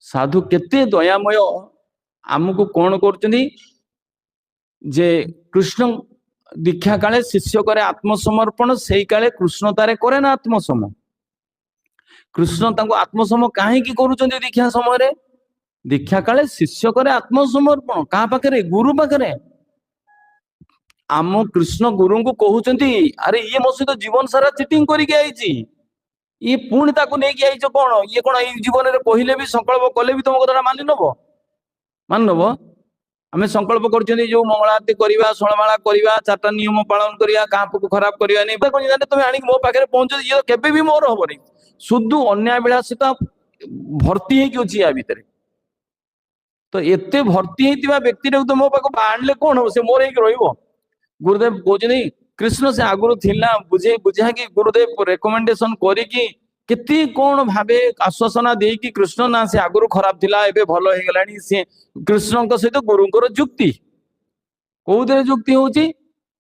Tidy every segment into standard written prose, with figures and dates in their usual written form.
ସାଧୁ କେତେ ଦୟାମୟ, ଆମକୁ କଣ କରୁଛନ୍ତି ଯେ କୃଷ୍ଣ ଦୀକ୍ଷା କାଳେ ଶିଷ୍ୟ କରେ ଆତ୍ମସମର୍ପଣ, ସେଇ କାଳେ କୃଷ୍ଣ ତାରେ କରେ ନା ଆତ୍ମସମ। କୃଷ୍ଣ ତାଙ୍କୁ ଆତ୍ମସମ କାହିଁକି କରୁଛନ୍ତି ଦୀକ୍ଷା ସମୟରେ? ଦୀକ୍ଷା କାଳେ ଶିଷ୍ୟ କରେ ଆତ୍ମସମର୍ପଣ କାହା ପାଖରେ? ଗୁରୁ ପାଖରେ। ଆମ କୃଷ୍ଣ ଗୁରୁଙ୍କୁ କହୁଛନ୍ତି, ଆରେ ଇଏ ମୋ ସହିତ ଜୀବନ ସାରା ଚିଟିଂ କରିକି ଆଇଛି, ଇଏ ପୁଣି ତାକୁ ନେଇକି ଆଇଛ କଣ? ଇଏ କଣ ଏଇ ଜୀବନରେ କହିଲେ ବି, ସଂକଳ୍ପ କଲେ ବି ତମ କଥାଟା ମାନି ନବ? ମାନି ନବ? ଆମେ ସଂକଳ୍ପ କରୁଛନ୍ତି ଯୋଉ ମଙ୍ଗଳା ଆରତୀ କରିବା, ଷୋଳମାଳା କରିବା, ଚାରିଟା ନିୟମ ପାଳନ କରିବା, କାହାକୁ ଖରାପ କରିବାନି, ତମେ ଆଣିକି ମୋ ପାଖରେ ପହଞ୍ଚ, ଇଏ କେବେ ବି ମୋର ହବନି। ସୁଧୁ ଅନ୍ୟାୟ ବିଳାସିତା ଭର୍ତ୍ତି ହେଇକି ଅଛି ୟା ଭିତରେ। ତ ଏତେ ଭର୍ତ୍ତି ହେଇଥିବା ବ୍ୟକ୍ତିଟାକୁ ତ ମୋ ପାଖକୁ ଆଣିଲେ କଣ ହବ? ସେ ମୋର ହେଇକି ରହିବ? ଗୁରୁଦେବ କହୁଛନ୍ତି କୃଷ୍ଣ ସେ ଆଗରୁ ଥିଲା, ବୁଝେଇ ବୁଝାକି ଗୁରୁଦେବ ରେକମେଣ୍ଡେସନ କରିକି କେତେ କଣ ଭାବେ ଆଶ୍ୱାସନା ଦେଇକି କୃଷ୍ଣ ନା ସେ ଆଗରୁ ଖରାପ ଥିଲା, ଏବେ ଭଲ ହେଇଗଲାଣି। ସେ କୃଷ୍ଣଙ୍କ ସହିତ ଗୁରୁଙ୍କର ଯୁକ୍ତି, କୋଉଥିରେ ଯୁକ୍ତି ହଉଛି?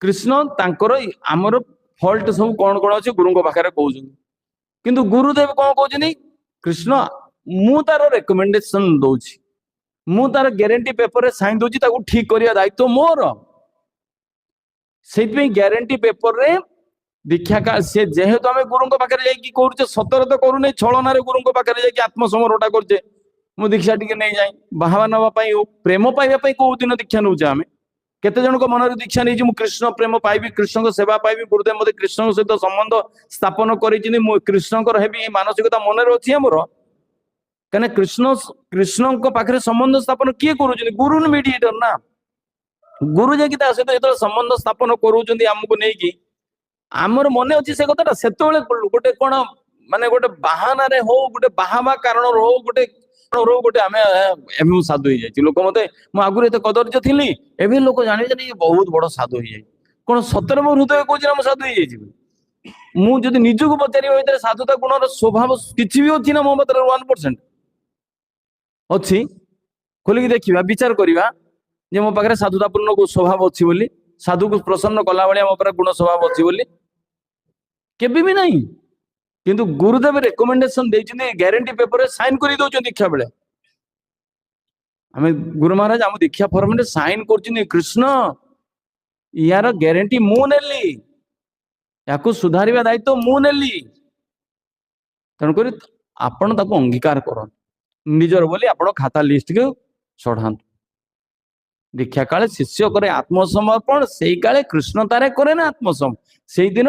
କୃଷ୍ଣ ତାଙ୍କର ଆମର ଫଲ୍ଟ ସବୁ କଣ କଣ ଅଛି ଗୁରୁଙ୍କ ପାଖରେ କହୁଛନ୍ତି। କିନ୍ତୁ ଗୁରୁଦେବ କଣ କହୁଛନ୍ତି? କୃଷ୍ଣ ମୁଁ ତାର ରେକମେଣ୍ଡେସନ ଦଉଛି, ମୁଁ ତାର ଗ୍ୟାରେଣ୍ଟି ପେପରରେ ସାଇନ ଦଉଛି, ତାକୁ ଠିକ କରିବା ଦାୟିତ୍ୱ ମୋର। ସେଇଥିପାଇଁ ଗ୍ୟାରେଣ୍ଟି ପେପରରେ ଦୀକ୍ଷା ସେ ଯେହେତୁ ଆମେ ଗୁରୁଙ୍କ ପାଖରେ ଯାଇକି କରୁଛେ, ସତରେ ତ କରୁନି, ଛଳନାରେ ଗୁରୁଙ୍କ ପାଖରେ ଯାଇକି ଆତ୍ମସମର୍ପଣ କରୁଛେ। ମୁଁ ଦୀକ୍ଷା ଟିକେ ନେଇଯାଏ ବାହାବା ନବା ପାଇଁ ହଉ, ପ୍ରେମ ପାଇବା ପାଇଁ କୋଉ ଦିନ ଦୀକ୍ଷା ନଉଛେ ଆମେ? କେତେ ଜଣଙ୍କ ମନରେ ଦୀକ୍ଷା ନେଇଛି ମୁଁ କୃଷ୍ଣ ପ୍ରେମ ପାଇବି, କୃଷ୍ଣଙ୍କ ସେବା ପାଇବି, ଗୁରୁଦେବ ମତେ କୃଷ୍ଣଙ୍କ ସହିତ ସମ୍ବନ୍ଧ ସ୍ଥାପନ କରିଛନ୍ତି, ମୁଁ କୃଷ୍ଣଙ୍କର ହେବି, ଏ ମାନସିକତା ମନରେ ଅଛି ଆମର? କାହିଁକିନା କୃଷ୍ଣଙ୍କ ପାଖରେ ସମ୍ବନ୍ଧ ସ୍ଥାପନ କିଏ କରୁଛନ୍ତି? ଗୁରୁ ମିଡିଏଟର ନା। ଗୁରୁ ଯାଇକି ତା ସହିତ ଯେତେବେଳେ ସମ୍ବନ୍ଧ ସ୍ଥାପନ କରୁଛନ୍ତି ଆମକୁ ନେଇକି, ଆମର ମନେ ଅଛି ସେ କଥାଟା। ସେତେବେଳେ ଗୋଟେ କଣ ମାନେ ଗୋଟେ ବାହାନାରେ ହଉ, ଗୋଟେ ବାହାବା କାରଣରୁ ହଉ, ଗୋଟେ ହଉ, ଗୋଟେ ଆମେ ଏବେ ମୁଁ ସାଧୁ ହେଇଯାଇଛି, ଲୋକ ମତେ, ମୁଁ ଆଗରୁ ଏତେ କଦର୍ଯ୍ୟ ଥିଲି, ଏବେ ଲୋକ ଜାଣିବେ ଯେ ଇଏ ବହୁତ ବଡ ସାଧୁ ହେଇଯାଇଛି। କଣ ସତରେ ମୋ ହୃଦୟ କହୁଛି ନା ମୁଁ ସାଧୁ ହେଇଯାଇଛି? ମୁଁ ଯଦି ନିଜକୁ ପଚାରିବା ଭିତରେ ସାଧୁତା ଗୁଣର ସ୍ୱଭାବ କିଛି ବି ଅଛି ନା ମୋ ପାଖରେ 1% ଅଛି? ଖୋଲିକି ଦେଖିବା, ବିଚାର କରିବା ଯେ ମୋ ପାଖରେ ସାଧୁତାପୂର୍ଣ୍ଣ ସ୍ୱଭାବ ଅଛି ବୋଲି, ସାଧୁକୁ ପ୍ରସନ୍ନ କଲା ଭଳିଆ ମୋ ପାଖରେ ଗୁଣ ସ୍ୱଭାବ ଅଛି ବୋଲି, କେବେ ବି ନାହିଁ। କିନ୍ତୁ ଗୁରୁଦେବ ରେକମେଣ୍ଡେସନ ଦେଇଛନ୍ତି, ଗ୍ୟାରେଣ୍ଟି ପେପରରେ ସାଇନ କରି ଦଉଛନ୍ତି ଦୀକ୍ଷା ବେଳେ। ଆମେ ଗୁରୁ ମହାରାଜ ଆମ ଦୀକ୍ଷା ଫର୍ମରେ ସାଇନ କରୁଛନ୍ତି, କୃଷ୍ଣ ୟାର ଗ୍ୟାରେଣ୍ଟି ମୁଁ ନେଲି, ୟାକୁ ସୁଧାରିବା ଦାୟିତ୍ୱ ମୁଁ ନେଲି। ତେଣୁକରି ଆପଣ ତାକୁ ଅଙ୍ଗୀକାର କରନ୍ତୁ ନିଜର ବୋଲି, ଆପଣ ଖାତା ଲିଷ୍ଟକୁ ଚଢାନ୍ତୁ। ଦୀକ୍ଷା କାଳେ ଶିଷ୍ୟ କରେ ଆତ୍ମସମର୍ପଣ, ସେଇ କାଳେ କୃଷ୍ଣ ତାରେ କରେ ନା ଆତ୍ମସମ, ସେଇଦିନ